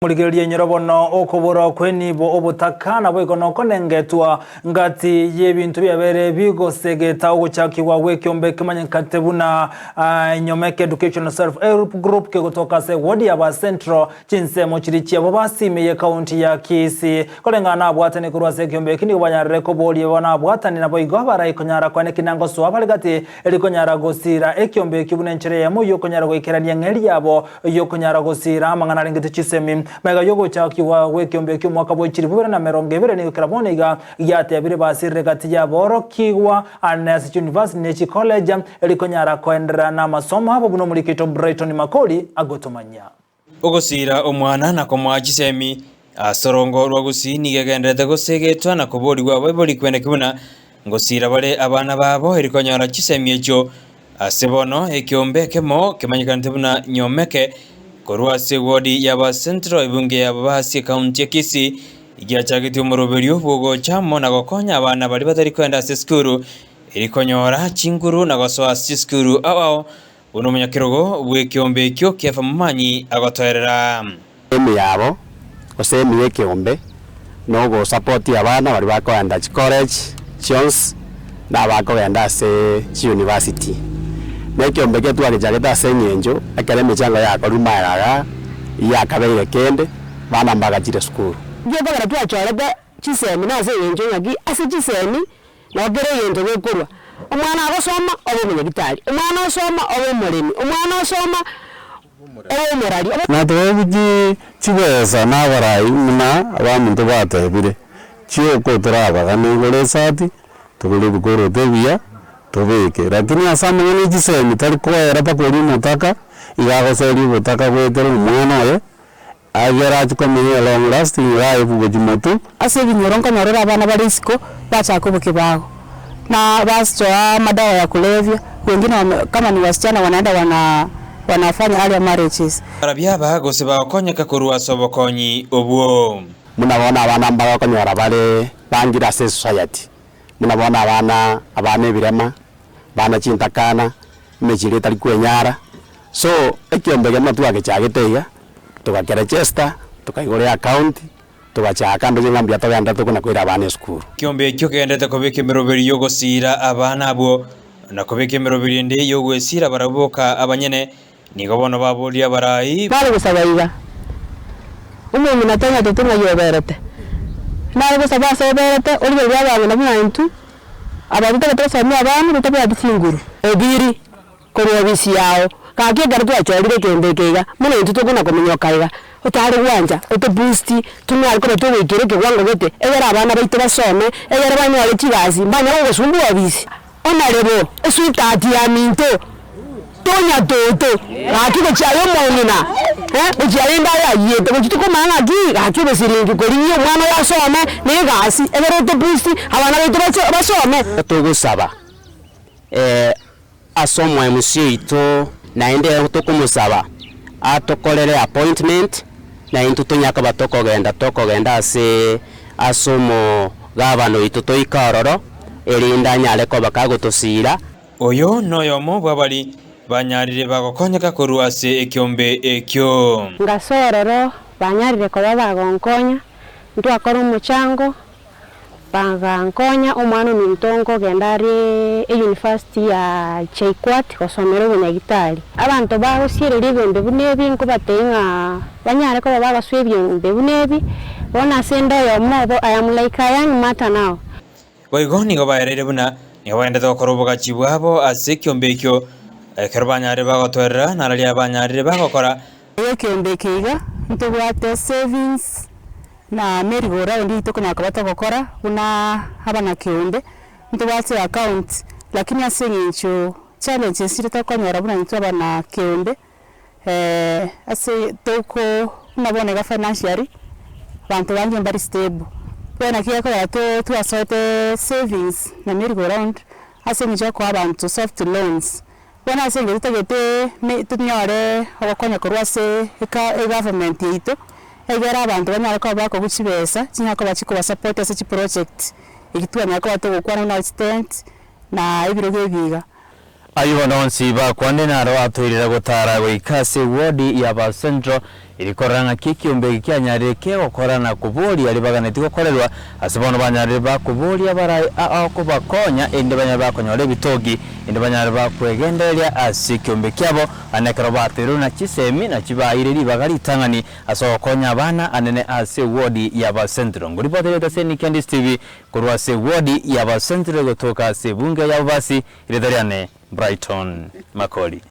Morigererie enyoro bono okobora kw'enibo obotaka, naboigo nokonengetwa ngati y'ebinto biabeire bigosegeta ogochakigwa gw'ekiombe kemanyekate buna Nyomeke Educational Self Help Group kegotoka ase ewodi ya ba Central chinsemo chiria chiabo basime y'ekaunti ya Kisii. Koreng'ana nabwatani korwa ase ekiombe eki nigo banyarire koboria banabwatani naboigo baraikonyara koeneki na ngosoa bare gati erikonyara gosiira ekiombe ekio buna enchera eyemo y'okonyara goikerania eng'eria yabo y'okonyara gosiira amang'ana arengete chisemi. Magega y'ogochakigwa gw'ekiombe ekio omwaka bwe chilifu ibere na 20 nigo kera bono iga giatebire basirire gati y'aborokigwa ane ase chiuniversity ne chicollege erikonyara koenderera namasomo abo buna omoriki oito Brighton Makori agotomanyia. Ogosiira omwana na komoa chisemi ase orongo rwa Gusii nigo egendererete gosegetwa na koborigwa abaibori kweneki buna ngosiira bare abana babo eri konyora chisemi echio. Ase bono ekeombe ekemo kemanyekanete buna Nyomeke korwa ase ewodi ya ba Central ebunge ya Babasi ekaunti ya Kisii giachagetie omoroberio bw'ogocha amo na gokonya abana baria batari koenda ase esukuru eri konyora chinguru na gosoa ase chisukuru ao ao Buna omonyakerogo bw'ekeombe ekio Kefa Momanyi agotoerera. Emi yabo, gose emi y'ekeombe, nogosapoti abana baria bakoenda chicollege chionsi, na abakogenda ase chiuniversity. Na ekeombe ekio twagechagete ase eng'encho, ekero emechango yakorirwe magega igaa, yakabeire kende, bana mbagachire sukuru. Ekiagera twachorete chisemi nase eng'encho ng'aki, ase chisemi Nabo kera egento gekorwa, omwana agosoma obe omonyagitari, omwana osoma obe omoremi, omwana osoma obe omorari. Natebeti chibesa na abarai buna abaminto batebire, chioka torabagane igoro esati, togore ebikoroto ebiya, tobeke. Lakini ase amang'ana e chisemi tari koera mpaka oria omotaka, iga agoseria obotaka goetera omwana oye, Agere achie komenya a long lasting life gochia motwe. Ase ebinyoro nkonyorera abana bare isiko bachaka obokebago, na basoa amadawa ya kulevya, wengine wame kama ni wasichana wanaenda wana wanafanya earlier marriages. Barabwo aba gose bagokonyeka korwa ase obokonyi obwo. Buna bono abana mbagokonyora bare bangire ase esociety, buna bono abana abana ebirema, abana chintakana, emechie eria etari kwenyara. So, ekiombe ekia buna twagechagete iga, Togakerechesta, tokaigora eaccount, togachaka ndoche ng'a mbuya togenderete tokona koira abana esukuru. Ekeombe ekio kegenderete kobeka emeroberio y'ogosiira abana abwo, na kobeka emeroberio ende y'ogwesiira barabwo boka abanyene, nigo bono baboria abarai. Nare gosaba iga, omong'ina tanyatete ng'ai oberete, nare gosaba ase oberete, origereria abang'ina buna intwe, abanto totagete gosomia abana totabwati chinguru. Obiri. Korwa obisi yao, gaki ekero twachorire ekento eke iga, mono intwe tokona kominyoka iga, otare gwancha, oto boost, tonyare koba togoikera ekewango gete, egere abana baito basome, egere banyore chigasi, mbanyare gogosumbua obisi. Onarebo, esweetheart ya minto, tonya toto, gaki gochia aye omong'ina, eh, gochia aye ende ayayiete, gochia tokomanya ng'aki, gaki obosiringi korigia omwana oyo asome, na egasi, egere oto boost, abana baito baso basome. Togosaba. Ase omoemusi oito naende tokomosaba atokorere appointment na intwe tonya koba tokogenda tokogenda ase ase omogabana oito toike ororo erinde anyare koba kagotosiira. Oyo noyomo bw'abaria banyarire bagokonyeka korwa ase ekeombe ekio. Ngase ororo banyarire koba bagonkonya, ntwakora omochango. Bagankonya omwana ominto nkogenda are eyunifasiti ya JKUAT gosomera obonyagitari. Abanto bagosiereria ebiombe buna ebi nkobatebia ng'a banyare koba bagosoa ebiombe buna ebi, bono ase ende oyomo obo I am like a young martyr now. Boigo nigo baereire buna nigo baendete gokora obogachi bwabo ase ekiombe ekio, ekero banyarire bagotoerera, na raria banyarire bagokora. Ekiombe eke iga ntobwate savings. Na merry-go round eyio tokonyara koba togokora buna abanakeombe, ntobwate account lakini ase eng'encho challenges chiria tokonyora buna intwe abanakeombe ase toko buna bono iga financially, abanto bange mbari stable. Bono naki gekogera to twasoete savings na merry-go round ase eng'encho ya okoa abanto soft loans. Bono ase eng'encho totagete me tonyore ogokonya korwa ase eka egovernment yaito, egere abanto banyare koba bakogwa chibesa, chinyare koba chikobasupport ase chiproject eki twanyara koba togokwana buna chitent na ebirogo ebi iga. Ayio bono onsi bakwane naro atoirire gotara goika ase ewodi ya Ba Central. Erio korora ng'aki ekiombe eke kianyarire kegokora na koboria aria baganetie gokorerwa, ase bono banyarire bakoboria abaraai ao kobakonya, erinde banyare bakonyora ebitogi, erinde banyare bakwegendereria ase ekiombe kiabo, naende ekero baterwe na chisemi na chibaeire ribaga ritang'ani ase ogokonya abana anene ase ewodi y'Abasentro. Ngoripoti reta ase Nickendis TV korwa ase ewodi y'Abasentro egotoka ase ebunge ya Bobasi, erieta riane Brighton Makori.